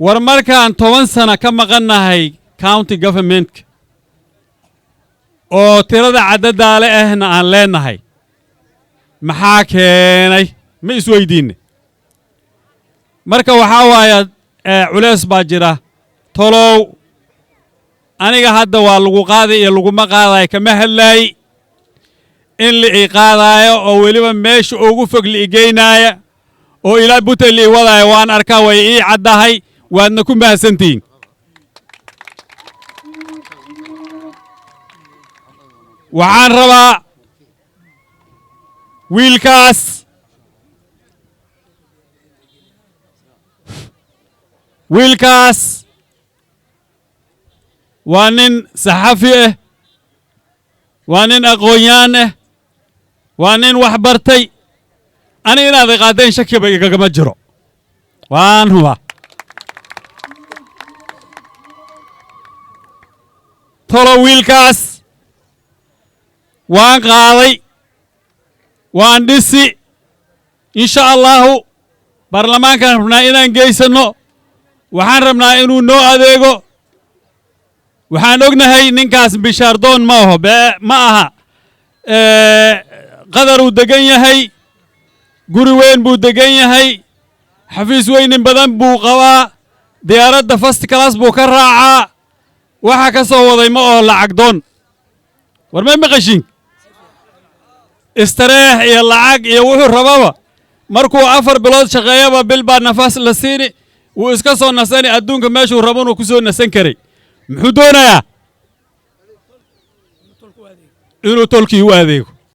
War markaan 10 sano ka maqannahay county governmentka oo tirada caddadaale ahna aan leenahay, maxaa keenay? Ma isweydiinne? Marka waxaa waaya culees baa jira. Tolow aniga hadda waa lagu qaaday iyo laguma qaadayo kama hadlaay. In la ii qaadaayo oo weliba meesha ugu fog la igeynaaya oo ilaa Buta la ii wadaayo waan arkaa, way ii caddahay, waadna ku mahadsantihiin. Waxaan rabaa wiilkaas waa nin saxafi ah, waa nin aqoon-yaan ah, waa nin wax bartay. Aniga inaad iqaadeen shakiba igagama jiro, waan hubaa. Tolo wiilkaas waan qaaday, waan dhisi, insha allaahu baarlamaankaan rabnaa inaan geysanno. Waxaan rabnaa inuu noo adeego. Waxaan ognahay ninkaas bishaardoon ma aho, bee ma aha. Qadaruu degan yahay, guri weyn buu degan yahay, xafiis weynin badan buu qabaa, diyaaradda first class buu ka raacaa. Waxa ka soo waday ma oho lacag doon. War ma maqashin? Istareex iyo lacag iyo wuxuu rababa markuu 4 bilood shaqeeyaba bil baa nafaas la siini, wuu iska soo nasani, adduunka meeshuu rabonuu ku soo nasan karay. Muxuu doonayaa? Inuu tolkii u adeego.